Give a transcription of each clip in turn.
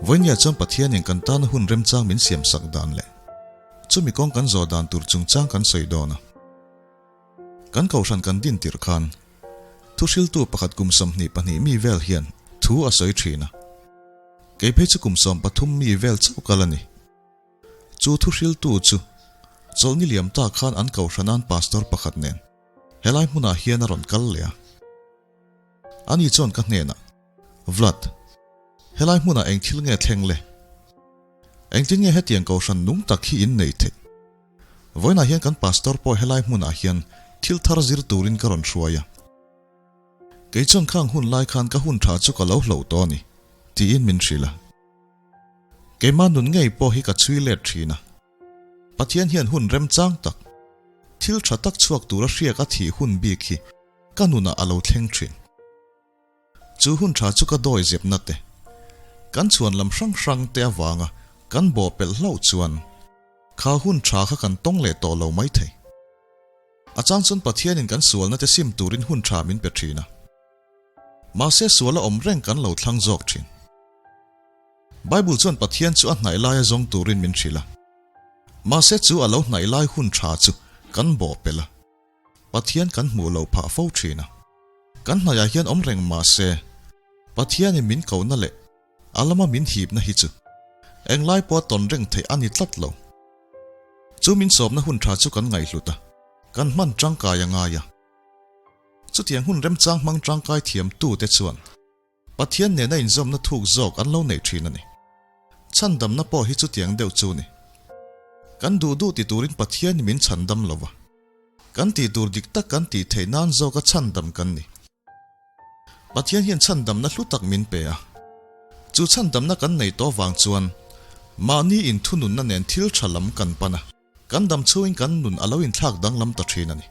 Vawinia chuan Pathianin kan tana hun remchang min siamsak dan leh chumi kawng kan zawh dan tur chungchang kan sawi dawn a. Kan kohhran kan din tirh khan thuhriltu pakhat kum 22 mi vel hian thu a sawi thin a. Kei phei chu kum 13 mi vel chauh kal a ni. Chu thuhriltu chu chawlhni liam ta khan an kohhranan pastor pakhat nen helai hmunah hian a rawn kal leh a. Ani chuan ka hnenah, Vlad, helai hmunah eng thil nge thleng le? Engtin nge hetiang kohhran nung tak hi in nei theih? Vawiinah hian kan pastor pawh helai hmunah hian thil thar zir turin ka rawn hruai a. Kei chuan khang hun lai khan ka hun tha chu ka lo hloh tawh a ni, tiin min hrilh a. Keimah nun ngei pawh hi ka chhui let thin a. Pathian hian hun remchang tak, thil tha tak chhuak tura hriak a thih hun bik hi ka nunah a lo thleng thin. Chu hun tha chu ka dawi zepna te, kan chhuan lam hrang hrang te avanga kan bawh pelh hlauh chuan kha hun tha kha kan tawng leh tawh lo mai thei. A chang chuan Pathianin kan sualna te sim turin hun tha min pe thin a. Mahse sual a awm reng kan lo thlang zawk thin. Bible chuan Pathian chu a hnaih laia zawng turin min hrilh a. Mahse chu a lo hnaih lai hun tha chu kan bawh pelh a. Pathian kan hmuh loh phah fo thin a. Kan hnaihah hian awm reng mah se, Pathianin min kohna leh a lama min hipna hi chu englai pawha tawn reng theih a ni tlat lo. Chu min sawmna hun tha chu kan ngaihhlut a, kan hman tangkai a ngai a. Chutiang hun remchang hmang tangkai thiamtute chuan Pathian nena inzawmna thuk zawk an lo neih thin a ni. Chhandamna pawh hi chutiang deuh chu ni. Kan duh duh ti turin Pathian min chhandam lo va. Kan tih tur dik tak kan tih theih nan zawka chhandam kan ni. Pathian hian chhandamna hlu tak min pe a. Chu chhandamna kan nei tawh vang chuan mahni inthununna nen thil tha lam kan pan a. Kan dam chhungin kan nun a lo inthlak danglam ta thin a ni.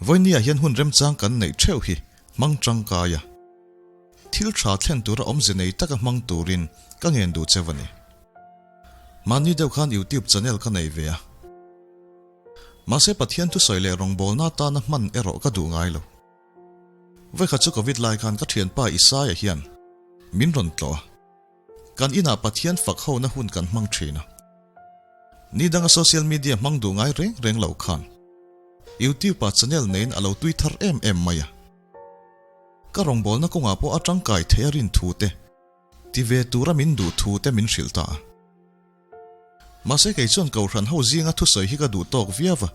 Vawinia hian hun remchang kan neih theuh hi hmang tangkai a. Thil tha thlen tura awmze nei taka hmang turin ka ngen duh cheu a ni. Mahni deuh khan YouTube channel ka nei ve a. Mahse Pathian thusawi leh rawngbawlna atana hman erawh ka duh ngai lo. Vawikhat chu Covid lai khan ka thianpa Isaiah hian min rawn tlawh a. Kan inah Pathian fak hona hun kan hmang thin a. Ni danga social media hmang duh ngai reng reng lo khan YouTube ah channel neiin a lo tui thar em em mai a. Ka rawngbawlna kawngah pawh a tangkai thei a rin thu te, ti ve tura min duh thu te min hrilh ta a. Mahse kei chuan Kohhran ho zinga thusawi hi ka duh tawk viau a,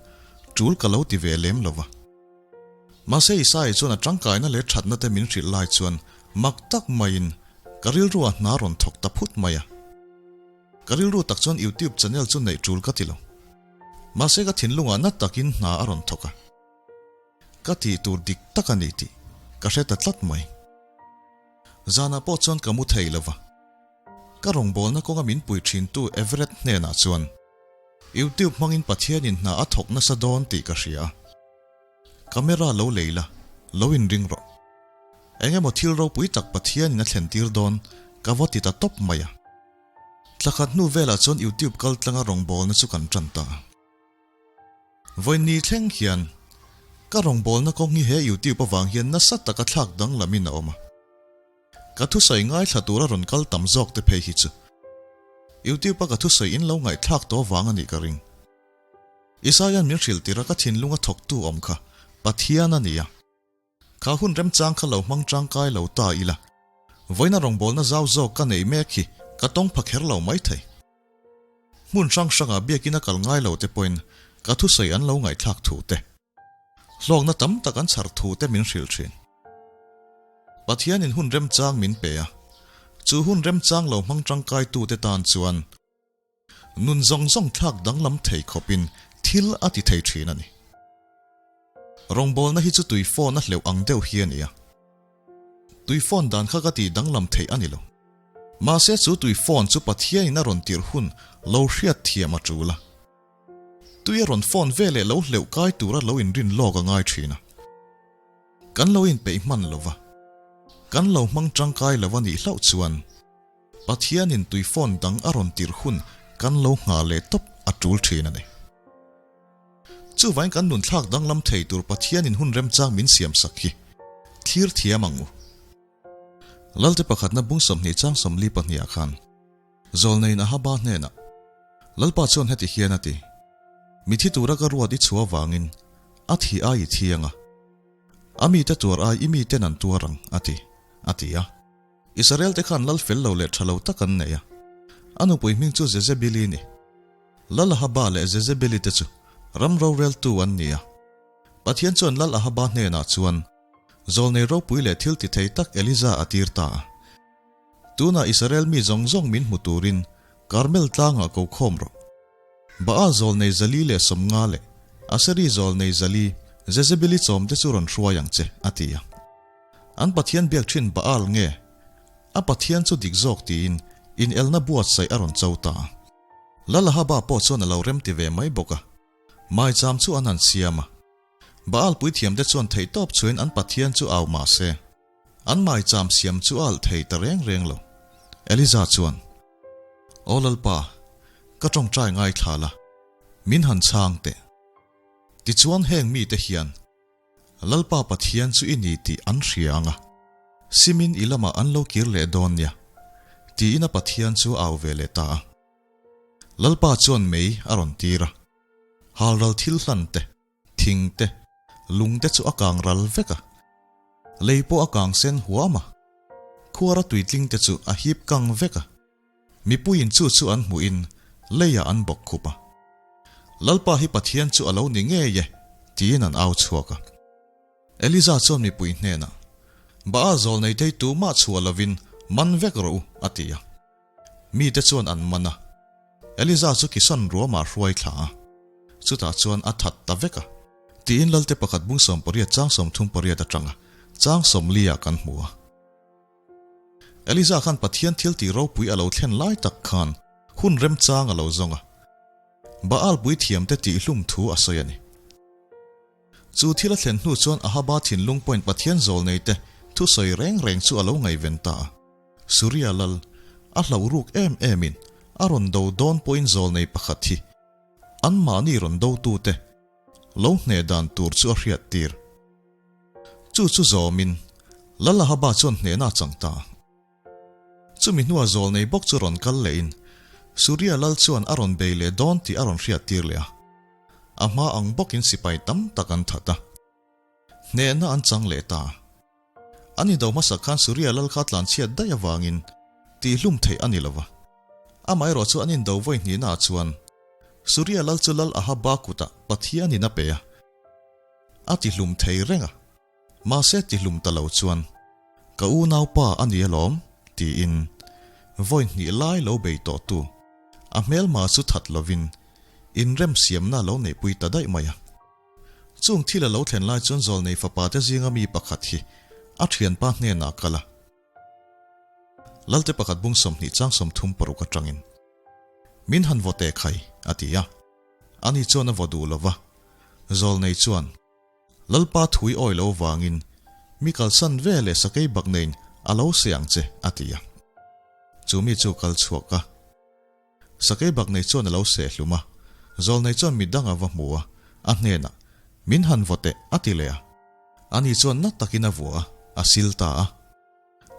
tul ka lo ti ve lem lo va. Mahse Isaiah chuan a tangkaina leh thatna te min hrilh lai chuan mak tak maiin ka rilru a hna rawn thawk ta phut mai a. Ka rilru tak chuan YouTube channel chu neih tul ka ti lo. Mahse ka thinlungah na takin hna a rawn thawk a. Ka tih tur dik tak a ni tih ka hre ta tlat mai. Zanah pawh chuan ka mu thei lo va. Ka rawngbawlna kawnga min pui thintu Everett hnenah chuan YouTube hmangin Pathianin hna a thawk nasa dawn tih ka hria a. Camera lo lei la, lo inring rawh. Eng emaw thil ropui tak Pathianin a thlen tir dawn ka va ti ta tawp mai a. Thlakhat hnu velah chuan YouTube kal tlanga rawngbawlna chu kan tan ta a. Vawiin thleng hian ka rawngbawlna kawng hi he YouTube avang hian nasa taka thlak danglamin a awm a. Ka thusawi ngaithla tura rawn kal tam zawk te phei hi chu YouTube a ka thusawi in lo ngaihthlak tawh vang a nih ka ring. Isaiah min hrilh tirh a ka thinlung a thawktu awm kha Pathian a ni a. Kha hun remchang kha lo hmang tangkai lo ta ila, vawiina rawngbawlna zau zawk ka neih mek hi ka tawng pha kher lo maithei. Hmun hrang hrangah biakin a kal ngai lo te pawhin ka thusawi an lo ngaihthlak thu te, hlawkna tam tak an chhar thu te min hrilh thin. Pathianin hun remchang min pe a, chu hun remchang lo hmang tangkaitute tan chuan Nun zawng zawng thlak danglam thei khawpin thil a ti thei thin a ni. Rawngbawlna hi chu tui phone a hleuh ang deuh hi a ni a. Tui phone dan kha ka tih danglam theih a ni lo. Mahse chu tui phone chu Pathianin a rawn tirh hun lo hriat thiam a tul a. Tui a rawn phone veleh lo hleuh kai tura lo inrin lawk a ngai thin a. Kan lo inpeih hman lo va, kan lo hmang tangkai lo a nih hlauh chuan. Pathianin tuifawn dang a rawn tirh hun kan lo nghah leh tawp a tul thin a ni. Chuvain kan nun thlak danglam thei tur Pathianin hun remchang min siam sak hi thlir thiam ang u. Lalte pakhatna bung 20 chang 42 ah khan Zawlneiin Ahaba hnenah, Lalpa chuan heti hian a ti, Mi thi tura ka ruat i chhuah avangin a thi ai i thiang a, a mite tuar ai i miten an tuar ang, a ti, a ti a. Israel te khan lal fel lo leh tha lo tak an nei a, a nupui hming chu Jezebeli ni. Lal Ahaba leh Jezebeli te chu ram roreltu an ni a. Pathian chuan Lal Ahaba hnenah chuan zawlnei ropui leh thil ti thei tak Elija a tir ta a. Tunah Israel mi zawng zawng min hmu turin Karmel tlangah ko khawm rawh. Baal zawlnei 450 leh Aseri zawlnei 400 Jezebeli chawmte chu rawn hruai ang che, a ti a. An Pathian biak thin Baal nge a Pathian chu dik zawk tiin inelna buatsaih a rawn cho ta a. Lal Ahaba pawh chuan a lo remti ve mai bawk a. Maicham chu an han siam a. Baal puithiamte chuan theihtawp chuain an Pathian chu au mah se, an maicham siam chu a alh thei ta reng reng lo. Eliza chuan, Aw Lalpa, ka tawngtai ngaithla la, min han chhang teh. Tichuan heng mite hian Lalpa Pathian chu i ni tih an hria ang a, simin i lamah an lo kir leh dawn nia, tiin a Pathian chu a au ve leh ta a. Lalpa chuan mei a rawn tir a, halral thil hlan te, thing te, lung te chu a kang ral vek a, lei pawh a kang sen huam a, khuara tuitling te chu a hip kang vek a, mipuiin chu chu an hmuhin leiah an bawk khup a. Lalpa hi Pathian chu a lo ni ngei e, tiin an au chhuak a. Eliza chuan mipui hnenah, Baal zawl nei thei tumah chhuah lovin man vek rawh u, a ti a. Mite chuan an man a, Eliza chu Kison ruamah hruai thla a, chutah chuan a that ta vek a. Tiin Lalte pakhat bung 18 chang 38 atanga chang 40 ah kan hmu a. Eliza khan Pathian thil tih ropui a lo thlen lai tak khan hun remchang a lo zawng a, Baal puithiamte tihhlum thu a sawi a ni. Chu thil a thlen hnu chuan Ahaba thinlung pawhin Pathian zawlneite thusawi reng reng chu a lo ngaihven ta a. Suria lal, a hlauh ruk em emin a rawn do dawn pawhin zawlnei pakhat hi anmahni rawn dotute lo hneh dan tur chu a hriat tir. Chu chu zawmin Lal Ahaba chuan hnehna a chang ta a. Chumi hnua zawlnei bawk chu rawn kal lehin Suria lal chuan a rawn bei leh dawn tih a rawn hriat tir leh a. A hma ang bawkin sipai tam tak an that a. Hnehna an chang leh ta. An indo hmasak khan Suria lal kha tlanchhiat daih avangin tihhlum theih a ni lo va. Amaherawh chu an indo vawi hnihnaah chuan Suria lal chu Lal Ahaba kutah Pathianin a pe a, a tihlum thei reng a. Mahse tihlum ta lo chuan, Ka unaupa a ni alawm, tiin vawi hnih lai lo bei tawhtu a hmelma chu that lovin inremsiamna lo neihpui ta daih mai a. Chung thil a lo thlen lai chuan Zawlnei fapa te zinga mi pakhat hi a thianpa hnenah a kal a. Lalte pakhat bung 20 chang 36 atangin, Min han vaw teh khai, a ti a. Ani chuan a vaw duh lo va. Zawlnei chuan, Lalpa thui awi lo vangin mi kalsan ve leh sakei bak neiin a lo seh ang che, a ti a. Chu mi chu kal chhuak a. Sakei bak nei chuan a lo seh hlum a, Zawlnei chuan mi dang a va hmu a, a hnenah, Min han vaw teh, a ti leh a. Ani chuan na takin a vuah a, a sil ta a.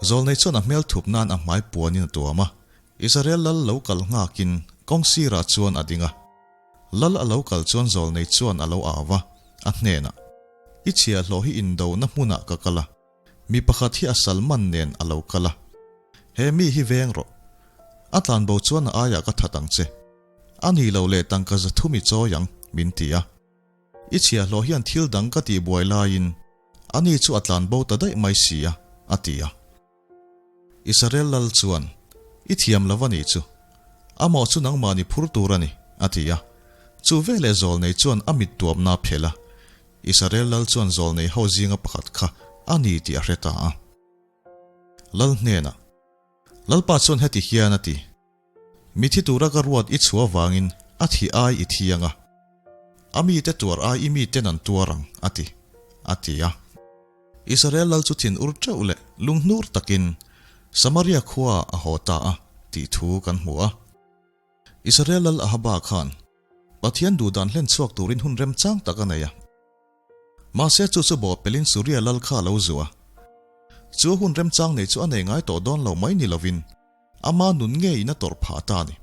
Zawlnei chuan a hmel thup nan a hmai puanin a tuam a, Israel lal lo kal nghakin kawng sirah chuan a ding a. Lal a lo kal chuan Zawlnei chuan a lo au va, a hnenah, I chhiahhlawh hi indohna hmunah ka kal a, Mi pakhat hi a salman nen a lo kal a. He mi hi veng rawh. A tlanbo chuan a aiah ka that ang che. A ni lo leh tangka 300 i chawi ang, min ti a. I chhiahhlawh hian thil dang ka tih buai laiin ani chu a tlanbo ta daih mai si a, a ti a. Israel lal chuan, I thiam lo a nih chu. Amawh chu nangmahni phur tur a ni, a ti a. Chu veleh zawlnei chuan a mit tuamna a phelh a. Israel lal chuan zawlnei ho zinga pakhat kha a ni tih a hre ta a. Lal hnenah, Lalpa chuan heti hian a ti, Mi thi tura ka ruat i chhuah vangin a thi ai i thi ang a, a mite tuar ai i miten an tuar ang, a ti, a ti a. Israel lal chu thin ur teuh leh lunghnur takin Samaria khuaah a haw ta a. tih thu kan hmu a. Israel lal Ahaba khan Pathian duhdan hlen chhuak turin hun remchang tak a nei a. Mahse chu chu bawhpelhin Suria lal kha a lo zuh a. Chu a hun remchang nei chu a nei ngai tawh dawn lo mai ni lovin ama nun ngeiin a tawrh phah ta a ni.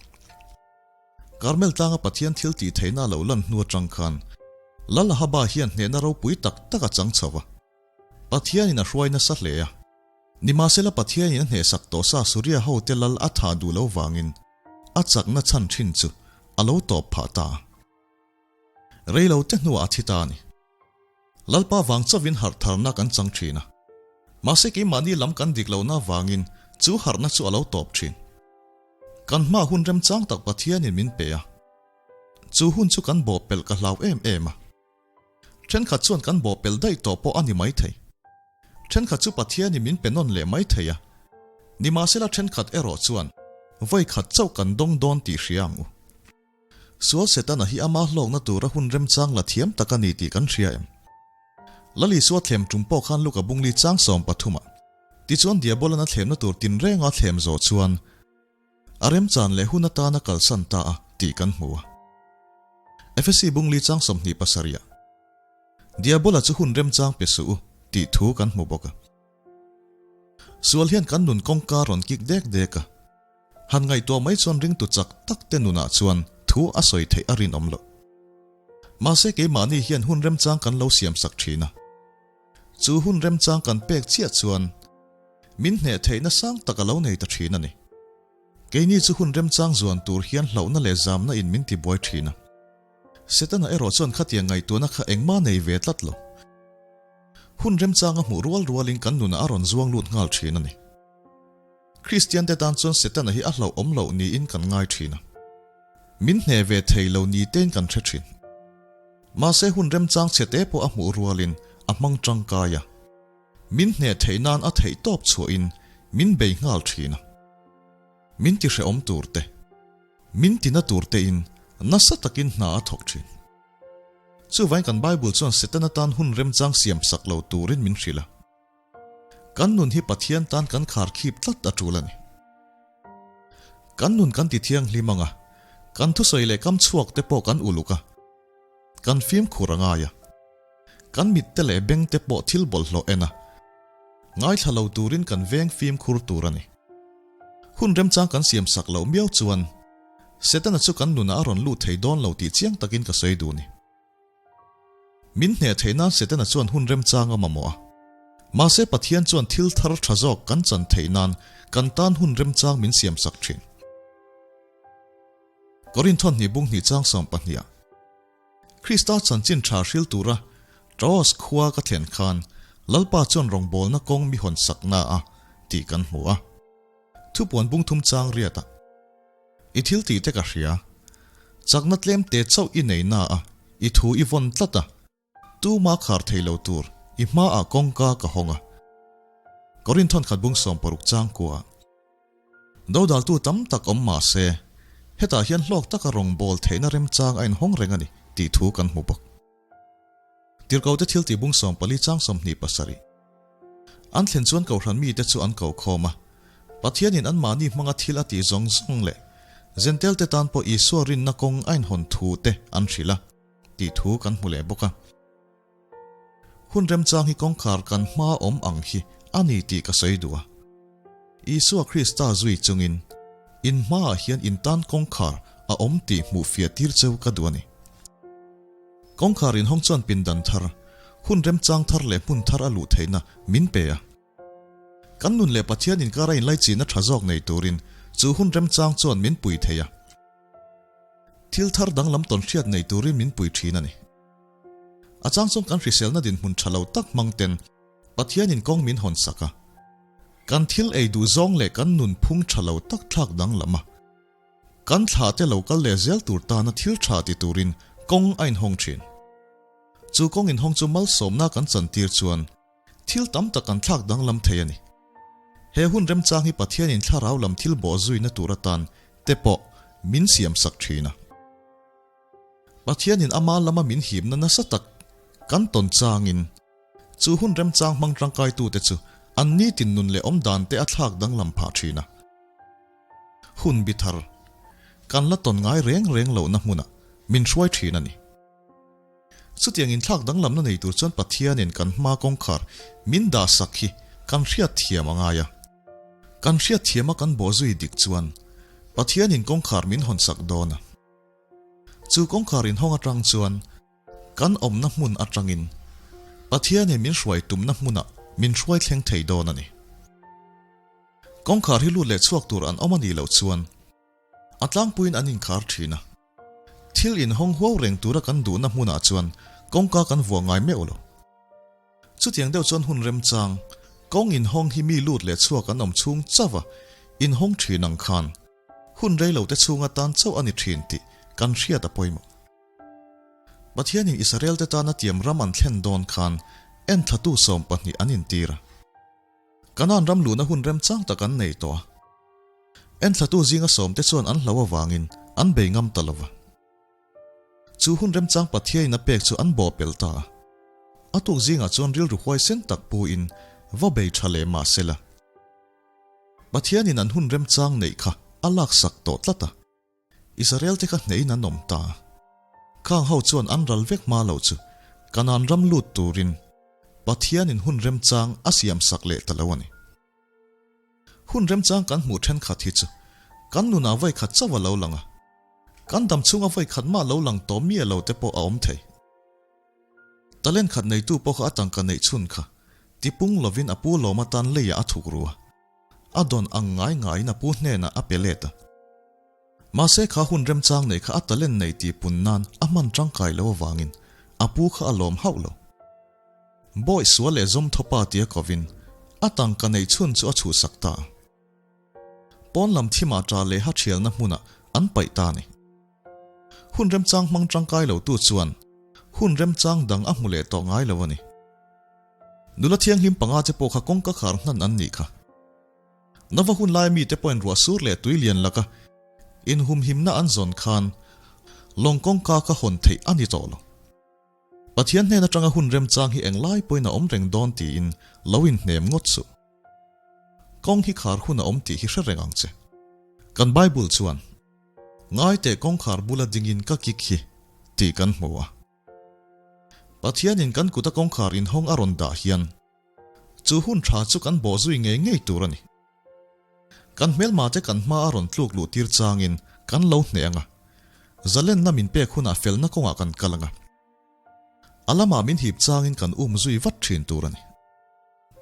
Karmel tlanga Pathian thil tih theihna a lo lan hnu atang khan Lal Ahaba hian hnehna ropui tak tak a chang chho va. Pathianin a hruai nasa hle a. Nimahsela Pathianin a hnehsak tawh sa Suria hote lal a thah duh lo vangin a chakna chhan thin chu a lo tawp phah ta a. Rei lo te hnuah a thi ta a ni. Lalpa vang chauhin harh tharna kan chang thin a. Mahse keimahni lam kan dik lohna vangin chu harhna chu a lo tawp thin. Kan hma hun remchang tak Pathianin min pe a. Chu hun chu kan bawhpelh ka hlau em em a. Thenkhat chuan kan bawhpelh daih tawh pawh a ni maithei. Thenkhat chu Pathianin min pe nawn leh maithei a. Nimahsela thenkhat erawh chuan vawikhat chauh kan dawng dawn tih hria ang u. Sual Setana hi ama hlawkna tura hun remchang la thiam tak a ni tih kan hria em? Lal Isua thlem tum pawh khan Luka bungli chang 13 ah tichuan Diabolan a thlemna tur tinrenga a thlem zawh chuan a remchan leh hun atana kalsan ta a tih kan hmu a. Efesi bungli chang 27 ah Diabola chu hun remchang pe suh u tih thu kan hmu bawk a. Sual hian kan nun kawngka rawn kik dek dek a. Han ngaihtuah mai chuan ringtu chak tak te nunah chuan thu a sawi theih a rinawm loh. Mahse keimahni hian hun remchang kan lo siamsak thin a. Chu hun remchang kan pek chiah chuan min hneh theihna sang tak a lo nei ta thin a ni. Keini chu hun remchang zuan tur hian hlauhna leh zamna in min tibuai thin a. Setana erawh chuan khatiang ngaihtuahna kha engmah nei ve tlat lo. Hun remchang a hmuh rual rualin kan nunah a rawn zuang lut nghal thin a ni. Kristian te tan chuan Setana hi a hlauhawm loh niin kan ngai thin a. Min hneh ve thei lo ni tein kan hre thin. Mahse hun remchang chhe te pawh a hmuh rualin a hmang tangkai a. Min hneh theih nan a theih tawp chhuahin min bei nghal thin a. Min ti hrehawm tur te, min ti na tur tein nasa takin hna a thawk thin. Chuvain kan Bible chuan Setana tan hun remchang siam sak lo turin min hrilh a. Kan nun hi Pathian tan kan khar khip tlat a tul a ni. Kan nun kan ti thianghlim ang a, kan thusawi leh kam chhuak te pawh kan uluk a, kan fimkhur a ngai a. Kan mit te leh beng te pawh thil bawlhhlawh en a, ngaithla lo turin kan veng fimkhur tur a ni. Hun remchang kan siam sak loh miau chuan Setana chu kan nunah a rawn lut thei dawn lo tih chiang takin ka sawi duh a ni. Min hneh theih nan Setana chuan hun remchang a mamawh a. Mahse Pathian chuan thil thar tha zawk kan chan theih nan kan tan hun remchang min siamsak thin. Korinthon hnih bung hnih chang 12 ah Krista chanchin tha hril tura Troas khua ka thlen khan Lalpa chuan rawngbawlna kawng mi hawn sakna a tih kan hmu a. Thupuan bung thum chang riat ah. I thil tih te ka hria. Chakna tlem te chauh i nei na a, i thu i vawn tlat a. Tuma khar thei lo tur i hmaah kawngka ka hawng a. Korinthon khat bung 60 chang kua. Dodaltu tam tak awm mah se, hetah hian hlawk taka rawngbâwl theihna remchang a inhawng reng a ni tih thu kan hmu bawk. Tirhkohte thil tih bung 14 chang 27. An thlen chuan Kohhran mite chu an ko khawm a, Pathianin anmahni hmanga thil a tih zawng zawng leh Zentelte tan pawh Isua rinna kawng a inhawn thu te an hrilh a tih thu kan hmu leh bawk a. Hun remchang hi kawngkhar kan hma awm ang hi a ni tih ka sawi duh a. Isua Krista zui chungin in hmaah hian in tan kawngkhar a awm tih hmuh fiah tir cheu ka duh a ni. Kawngkhar inhawng chuan pindan thar, hun remchang thar leh hmun thar a luh theihna min pe a. Kan nun leh Pathian inkara inlaichihna tha zawk nei turin chu hun remchang chuan min pui thei a. Thil thar danglam tawn hriat nei turin min pui thin a ni. A chang chuan kan hriselna dinhmun tha lo tak hmang ten Pathianin kawng min hawn sak a. Kan thil ei duh zawng leh kan nunphung tha lo tak thlak danglam a. Kan thla te lo kal leh zel tur tana thil tha ti turin kawng a inhawng thin. Chu kawng inhawng chu malsawmna kan chantir chuan thil tam tak kan thlak danglam thei a ni. He hun remchang hi Pathianin thlarau lam thil bawh zuina tur atan te pawh min siamsak thin a. Pathianin ama lama min hipna nasa tak kan tawn changin chu hun remchang hmang tangkaitute chu an nitin nun leh awm dan te a thlak danglam phah thin a. hun bi thar kan la tawn ngai reng reng lohna hmunah min hruai thin a ni. Chutiang inthlak danglamna nei tur chuan Pathianin kan hma kawngkhar min dahsak hi kan hriat thiam a ngai a. Kan hriat thiama kan bawhzui dik chuan Pathianin kawngkhar min hawnsak dawn a. Chu kawngkhar inhawng atang chuan kan awmna hmun atangin Pathianin min hruai tumna hmunah min hruai thleng thei dawn a ni. Kawngkhar hi lut leh chhuak tur an awm a nih loh chuan a tlangpuiin an inkhar thin a. Thil inhawng huau reng tura kan duhna hmunah chuan kawngka kan vuah ngai meuh lo. Chutiang deuh chuan hun remchang, kawng inhawng hi mi lut leh chhuak an awm chhung chauh a, inhawng thin ang khan hun rei lo te chhunga tan chauh a ni thin tih kan hriat a pawimawh. Pathianin Israel te tana tiam ram an thlen dawn khan enthlatu 12 an intir a. Kanaan ram luhna hun remchang tak an nei tawh a. Enthlatu zinga sawmte chuan an hlo avangin an bei ngam ta lo va. Chu hun remchang Pathiain a pek chu an bawh pel ta a. A tuk zingah chuan rilru huaisen tak puin va bei tha leh mah se la. Pathianin an hun remchang neih kha a laksak tawh tlat a. Israel te kha hneiin an awm ta. Khang ho chuan an ral vek hma lo chu Kanaan ram lut turin Pathianin hun remchang a siam sak leh ta lo a ni. Hun remchang kan hmuh thenkhat hi chu kan nunah vawikhat chauh a lo lang a, kan dam chhunga vawikhat mah lo lang tawh miah lo te pawh a awm thei. Talent khat neitu pawh kha a tangka neih chhun kha tipung lovin a pu lawm atan leiah a thuk ru a. A dawn ang ngai ngaiin a pu hnenah a pe let a. Mahse kha hun remchang nei kha a talent nei tih pun nan a hman tangkai lo avangin a pu kha a lawm hauh lo. Bawi sual leh zawm thawpa tia kovin a tangka neih chhun chu a chhuhsak ta a. Pawn lam thimah ṭa leh ha ṭhialna hmunah an paih ta a ni. Hun remchang hmang tangkai lo tu chuan hun remchang dang a hmu leh tawh ngai lo a ni. Nula thianghlim panga che pawh kha kawngka khar hnan an nih kha. Nova hun laia mite pawhin ruah sur leh tui lian laka inhumhimna an zawn khan lawng kawngka kha hawn theih a ni tawh lo. Pathian hnen atanga hun remchang hi englai pawhin a awm reng dawn tiin lo inhnem ngawt suh. Kawng hi khar hun a awm tih hi hre reng ang che. Kan Bible chuan, Ngaiteh kawngkhar bula dingin ka kik hi tih kan hmu a. Pathianin kan kuta kawngkhar inhawng a rawn dah hian chu hun tha chu kan bawh zui ngei ngei tur a ni. Kan hmelmate kan hma a rawn tluk luh tir changin kan lo hneh ang a, zalenna min pek hunah felna kawngah kan kal ang a, a lamah min hip changin kan um zui vat thin tur a ni.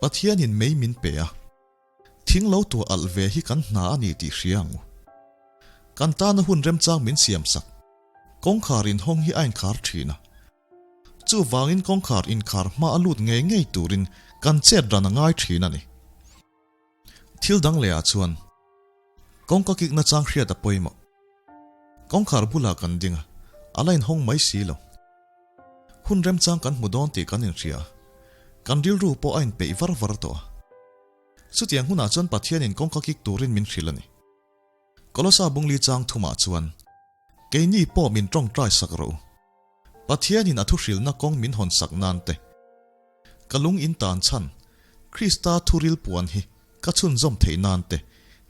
Pathianin mei min pe a. Thing lo tuah alh ve hi kan hna a ni tih hria ang u. Kan tana hun remchang min siam sak. Kawngkhar inhawng hi a inkhar thin a. Chuvangin kawngkhar inkhar hma a lut ngei ngei turin kan chet ran a ngai thin a ni. Thil dang lehah chuan kawngka kikna chang hriat a pawimawh. Kawngkhar bulah kan ding a, a la inhawng mai si lo. Hun remchang kan hmu dawn tih kan inhria a, kan rilru pawh a inpeih var var tawh a. Chutiang hunah chuan Pathianin kawngka kik turin min hrilh a ni. Kolosa bungli chang thumah chuan, Keini pawh min tawngtai sak rawh u. Pathianin a thuhrilhna kawng min hawn sak nan te, ka lung in tan chhan, Krista thuril puan hi ka chhunzawm theih nan te,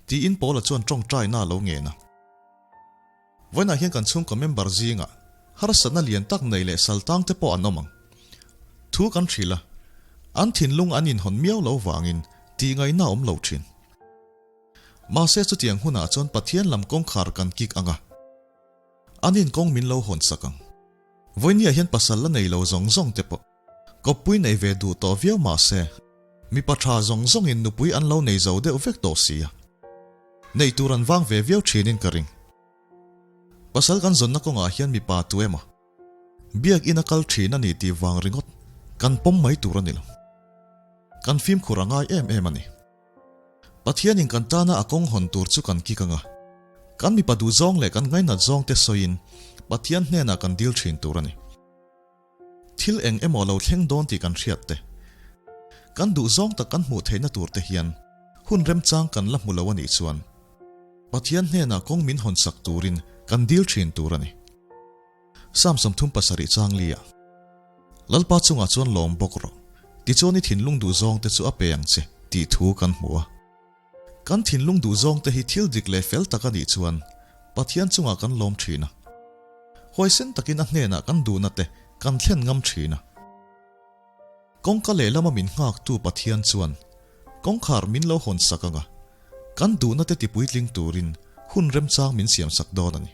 tiin Paula chuan tawngtaina a lo ngen a. Vawiinah hian kan chhungkaw member zingah harsatna lian tak nei leh saltang te pawh an awm ang. Thu kan hrilh a, an thinlung an inhawn miau lo vangin tih ngaihna a awm lo thin. Mahse chutiang hunah chuan Pathian lam kawngkhar kan kik ang a, an inkawng min lo hawn sak ang. Vawinia hian pasal la nei lo zawng zawng te pawh kawppui nei ve duh tawh viau mahse mipa tha zawng zawngin nupui an lo nei zo deuh vek tawh si a. Neih tur an vang ve viau thinin ka ring. Pasal kan zawnna kawngah hian mipa tu emaw biakinn a kal thin a ni tih vang ringawt kan pawm mai tur a ni lo. Kan fimkhur a ngai em em a ni. Pathianin kan tana a kawng hawn tur chu kan kik ang a, kan mipa duh zawng leh kan ngainat zawng te sawiin Pathian hnenah kan dil thin tur a ni. Thil eng emaw lo thleng dawn tih kan hriat te, kan duh zawng tak kan hmuh theihna tur te hian hun remchang kan la hmu lo a nih chuan Pathian hnenah kawng min hawn sak turin kan dil thin tur a ni. Psalm 37 chang lia Lalpa chungah chuan lawm bawk rawh, tichuan i thinlung duh zawng te chu a pe ang che tih thu kan hmu a. Kan thinlung duhzawng te hi thil dik leh fel tak a nih chuan Pathian chungah kan lawm thin a. Huaisen takin a hnenah kan duhna te kan thlen ngam thin a. Kawngka lehlama min nghaktu Pathian chuan kawngkhar min lo hawn sak anga kan duhna te tipuitling turin hun remchang min siam sak dawn a ni.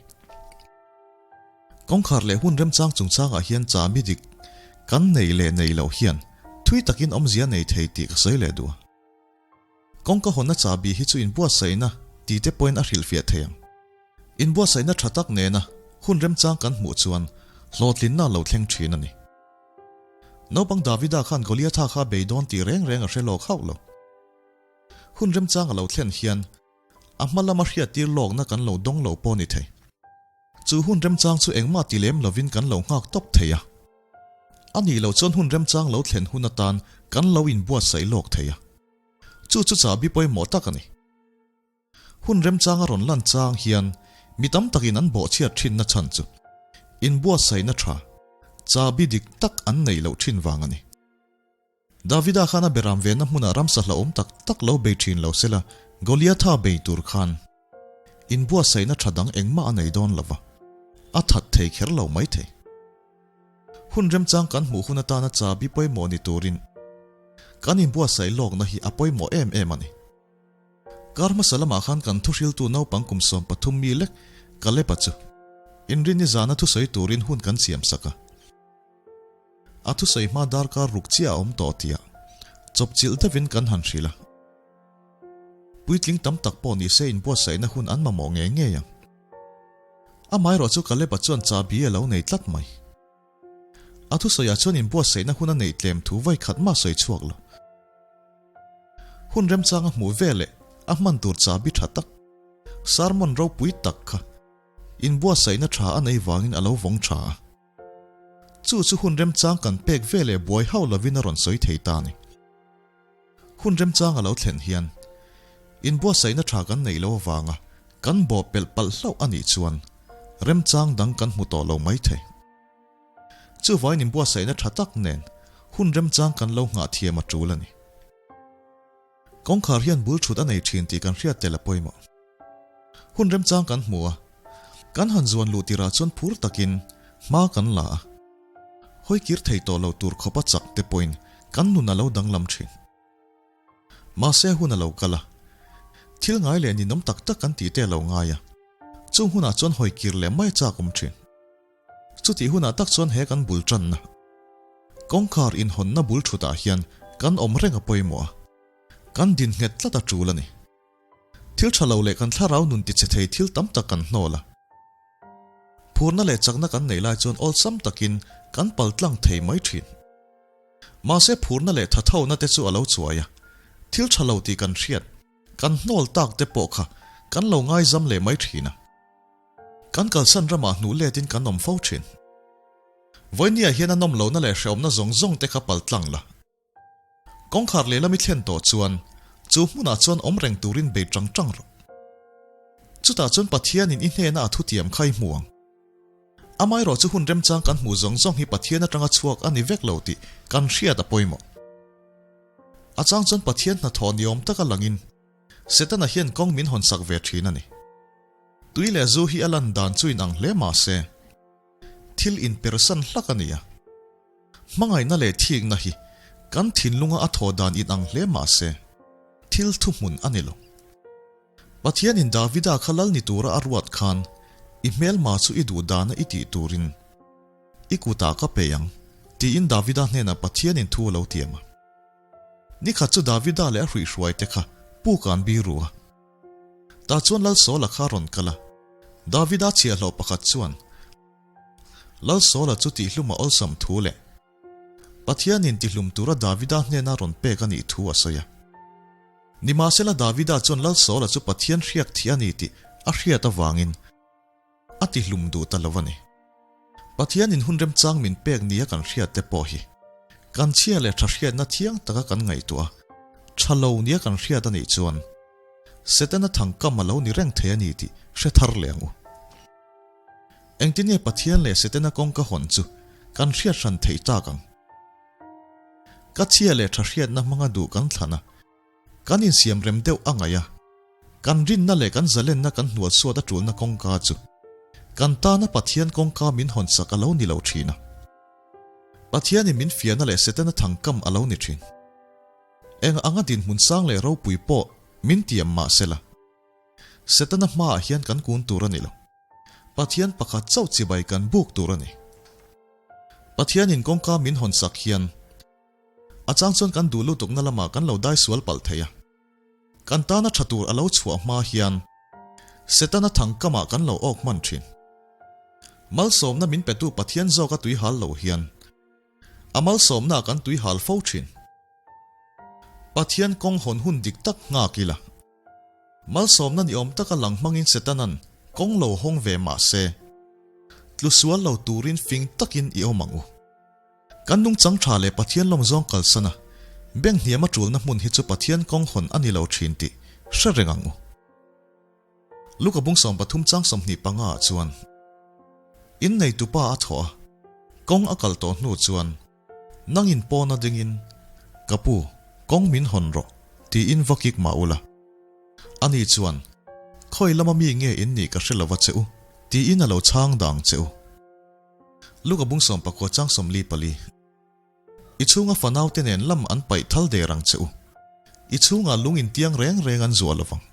Kawngkhar leh hun remchang chungchangah hian chami dik kan nei leh nei loh hian thui takin awmzia nei thei tih ka sawi leh duh a. Kawngka hawnna chahbi hi chu inbuatsaihna ti te pawhin a hrilhfiah thei ang. Inbuatsaihna tha tak nena hun remchang kan hmuh chuan hlawhtlinna a lo thleng thin a ni. Naupang Davida khan Goliatha kha bei dawn tih reng reng a hre lawk hauh lo. Hun remchang a lo thlen hian a hma lama hriattir lawkna kan lo dawng lo pawh a ni thei. Chu hun remchang chu engmah ti lem lovin kan lo nghak tawp thei a. A nih loh chuan hun remchang lo thlen hun atan kan lo inbuatsaih lawk thei a. Chu chu chahbi pawimawh tak a ni. Hun remchang a rawn lan chang hian mi tam takin an bawhchhiat thinna chhan chu inbuatsaihna tha, chahbi dik tak an neih loh thin vang a ni. Davida khan a beram venna hmunah ramsa hlauhawm tak tak lo bei thin lo sela, Goliatha bei tur khan inbuatsaihna tha dang engmah a nei dawn lo va, a that thei kher lo mai thei. Hun remchang kan hmuh hun atana chabi pawimawh ni turin kan inbuatsaih lawkna hi a pawimawh em em a ni. Kar hmasa lamah khan kan thuhriltu naupang kum 13 mi lek Kaleba chu inrinni zana thusawi turin hun kan siamsak a. A thusawi hma darkar ruk chiah a awm tawh tia chawpchilh deuhin kan han hrilh a. Puitling tam tak pawh nise inbuatsaihna hun an mamawh ngei ngei ang. Amaherawh chu Kaleba chuan chahbi a lo nei tlat mai. A thusawiah chuan inbuatsaihna hun a neih tlem thu vawi khat mah sawi chhuak lo. Hun remchang a hmuh veleh a hman tur chahbi tha tak, sermon ropui tak kha inbuatsaihna tha a nei vangin a lo vawng tha a. Chu chu hun remchang kan pek veleh buai hauh lovin a rawn sawi thei ta a ni. Hun remchang a lo thlen hian inbuatsaihna tha kan neih loh avanga kan bawh pelh palh hlauh a nih chuan remchang dang kan hmu tawh lo mai thei. Chuvangin inbuatsaihna tha tak nen hun remchang kan lo nghah thiam a tul a ni. Kawngkhar hian bul thut a nei thin tih kan hriat tel a pawimawh. Hun remchang kan hmu a, kan han zuan luh tirah chuan phur takin hma kan la a. Hawi kir thei tawh lo tur khawpa chak te pawhin kan nun a lo danglam thin. Mahse hun a lo kal a, thil ngai leh ninawm tak tak kan tih te a lo ngai a, chung hunah chuan hawi kir leh mai chak awm thin. Chutih hunah tak chuan he kan bul tanna, kawngkhar inhawnna bul thutah hian kan awm reng a pawimawh a, kan din nghet tlat a tul a ni. Thil tha lo leh kan thlarau nun tichhe thei thil tam tak kan hnawl a. Phurna leh chakna kan neih lai chuan awlsam takin kan pal tlang thei mai thin. Mahse phurna leh thathona te chu a lo chuai a, thil tha lo tih kan hriat, kan hnawl tak te pawh kha kan lo ngaizam leh mai thin a. Kan kalsan ramah hnuh letin kan awm fo thin. Vawinia hian a nawm lohna leh hrehawmna zawng zawng te kha pal tlang la. Kawngkhar lehlam i thlen tawh chuan chu hmunah chuan awm reng turin bei tang tang rawh. Chutah chuan Pathianin i hnena a thutiam kha i hmu ang. Amaherawh chu hun remchang kan hmuh zawng zawng hi Pathian atanga chhuak a ni vek lo tih kan hriat a pawimawh. A chang chuan Pathian hnathawh ni awm taka langin Setana hian kawng min hawnsak ve thin a ni. Tui leh zu hi a lan dan chu inang hle mah se, thil inpersan hlak a ni a. Hmangaihna leh thikna hi kan thinlunga a thawh dan inang hle mah se, thil thuhmun a ni lo. Pathianin Davida kha lal ni tura a ruat khan i hmelma chu i duh dana i tih turin i kutah ka pe ang, tiin Davida hnenah Pathianin thu a lo tiam a. Nikhat chu Davida leh a hruihhruaite kha puk an biru a. Tah chuan Lal Saula kha a rawn kal a. Davida chhiahhlawh pakhat chuan Lal Saula chu tihhlum a awlsam thu leh Pathianin tihlum tura Davida hnena rawn pek a nih thu a sawi a. Nimahsela Davida chuan Lal Saula chu Pathian hriak thih a ni tih a hriat avangin a tihlum duh ta lo a ni. Pathianin hun remchang min pek nia kan hriat te pawh hi kan chhia leh tha hriatna thiang taka kan ngaihtuah a, tha lo nia kan hriat a nih chuan Setana thangkam a lo ni reng thei a ni tih hre thar leh ang u. Engtin nge Pathian leh Setana kawngka hawn chu kan hriat hran theih tak ang? Ka chhia leh tha hriatna hmanga duh kan thlan a, kan insiam rem deuh a ngaih a. Kan rinna leh kan zalenna kan hnualsuat a tulna kawngka chu kan tana Pathian kawngka min hawnsak a lo ni lo thin a. Pathianin min fiahna leh Setana thangkam a lo ni thin. Eng anga dinhmun sang leh ropui pawh min tiam mah sela, Setana hmaah hian kan kun tur a ni lo. Pathian pakhat chauh chibai kan buk tur a ni. Pathianin kawngka min hawnsak hian a chang chuan kan duh lutukna lamah kan lo dai sual palh thei a. Kan tana tha tur a lo chhuah hma hian Setana thangkamah kan lo awk hman thin. Malsawmna min petu Pathian zawka tui hal lo hian a malsawmna kan tui hal fo thin. Pathian kawng hawn hun dik tak nghak ila. Malsawmna ni awm taka lang hmangin Setanan kawng lo hawng ve mah se, tlu sual lo turin fing takin i awm ang u. Kan nungchang tha leh Pathian lawm zawng kalsan a, beng hniam a tulna hmun hi chu Pathian kawng hawn a ni lo thin tih hre reng ang u. Luka bung 13 chang 25 ah chuan, Inneitupa a thawh a, kawng a kal tawh hnu chuan, Nangin pawna dingin, Ka pu, kawng min hawn rawh, tiin va kik mah ula. Ani chuan, Khawi lama mi nge in nih ka hre lova che u, tiin a lo chhang dang che u. Luka bung 19 chang 44. I chhunga fanaute nen lam an paih thal der ang che u. I chhungah lung intiang reng reng an zuah lovang.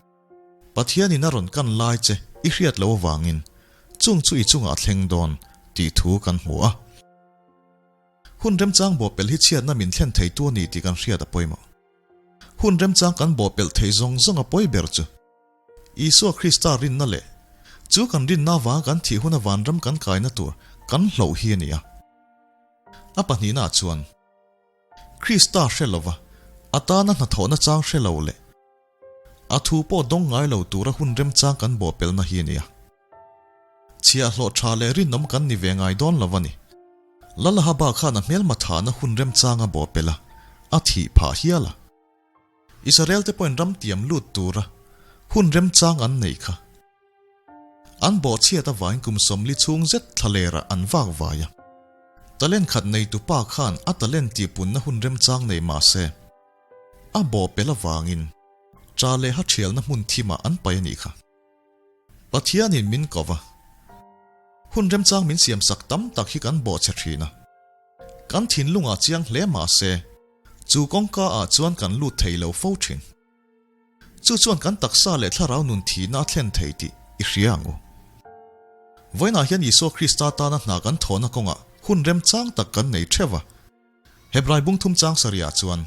Pathianin a rawn kan lai che i hriat loh avangin chung chu i chungah a thleng dawn tih thu kan hmu a. Hun remchang bawhpelh hi chhiatna min thlen theitu a ni tih kan hriat a pawimawh. Hun remchang kan bawhpelh thei zawng zawng a pawi ber chu Isua Krista rinna leh chu kan rinna avanga kan thih huna vanram kan kaina tur kan hloh hi a ni a. A pahnihnaah chuan Krista hre lova a tana hnathawhna chang hre lo leh a thu pawh dawng ngai lo tura hun remchang kan bawhpelhna hi a ni a. Chhiahhlawh tha leh rinawm kan ni ve ngai dawn lo a ni. Lalahaba khan a hmelma thahna hun remchang a bawhpelh a, a thih phah hial a. Israel te pawhin ram tiam lut tura hun remchang an nei kha. An bawhchhiat avangin kum 40 chhung zet thlalerah an vak vai a. Talent khat neitu pa khan a talent tihpunna hun remchang nei mah se, a bawhpelh avangin cha leh ha thialna hmun thimah an paih a nih kha. Pathianin min ko va, hun remchang min siamsak tam tak hi kan bawhchhe thin a. Kan thinlungah chiang hle mah se, chu kawngka ah chuan kan lut thei lo fo thin. Chu chuan kan taksa leh thlarau nun thihna a thlen thei tih i hria ang u. Vawiinah hian Isua Krista tana hna kan thawhna kawngah hun remchang tak kan nei theuh a. Hebrai bung thum chang sarihah chuan,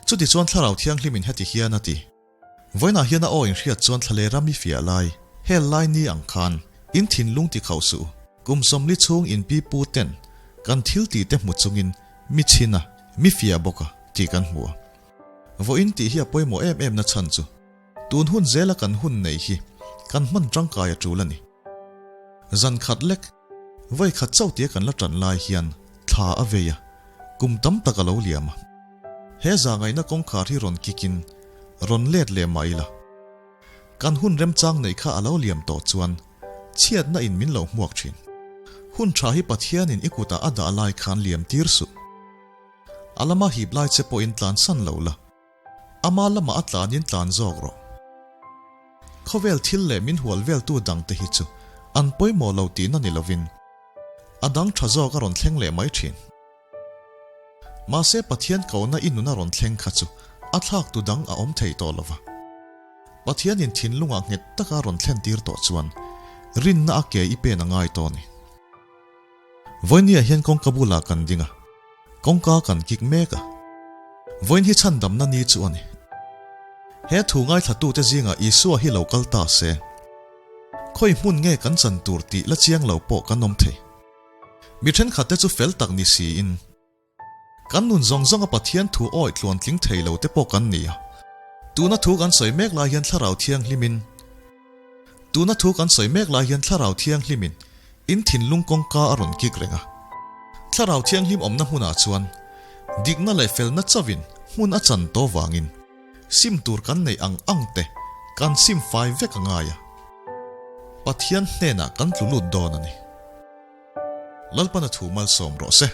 Chutichuan Thlarau Thianghlimin heti hian a ti, Vawiinah hian a aw inhriat chuan thlalera mi fiah lai, hel lai ni ang khan, in thinlung ti khauh suh u. Kum 40 chhung in pi pu ten kan thil tih te hmu chungin mi chhin a, mi fiah bawk a tih kan hmu a. Vawiin tih hi a pawimawh em em na chhan chu tun hun zela kan hun nei hi kan hman tangkai a tul a ni. Zan khat lek, vawi khat chauh tia kan la tan lai hian thla a vei a, kum tam tak a lo liam a. He zangaihna kawngkhar hi rawn kikin rawn let leh mah ila, kan hun remchang neih kha a lo liam tawh chuan chhiatna in min lo hmuak thin. Hun tha hi Pathianin i kutah a dah lai khan liam tir suh. A lama hip lai che pawhin tlansan lo la, ama lamah a tlanin tlan zawk rawh. Khawvel thil leh min hual veltu dangte hi chu an pawimawh lo tihna ni lovin a dang tha zawk a rawn thleng leh mai thin. Mahse Pathian kohna i nun a rawn thleng kha chu a thlaktu dang a awm thei tawh lova. Pathianin thinlungah nghet taka rawn thlen tir tawh chuan rinna a ke i pen a ngai tawh a ni. Vawinia hian kawngka bulah kan ding a, kawngka kan kik mek a. Vawiin hi chhandamna ni chu a ni. He thu ngaithlatute zingah Isua hi lo kal ta se, khawi hmun nge kan chan tur tih la chiang lo pawh kan awm thei. Mi thenkhatte chu fel tak ni siin, kan nun zawng zawnga Pathian thu awi tluan tling thei lo te pawh kan ni a. Tuna thu kan sawi mek lai hian Thlarau Thianghlimin Tuna thu kan sawi mek lai hian Thlarau Thianghlimin in thinlung kawngka a rawn kik reng a. Thlarau Thianghlim awmna hmunah chuan dikna leh felna chauhin hmun a chan tawh vangin sim tur kan neih ang ang te kan sim fai vek a ngai a. Pathian hnenah kan tlu lut dawn a ni. Lalpana thu malsawm rawh se.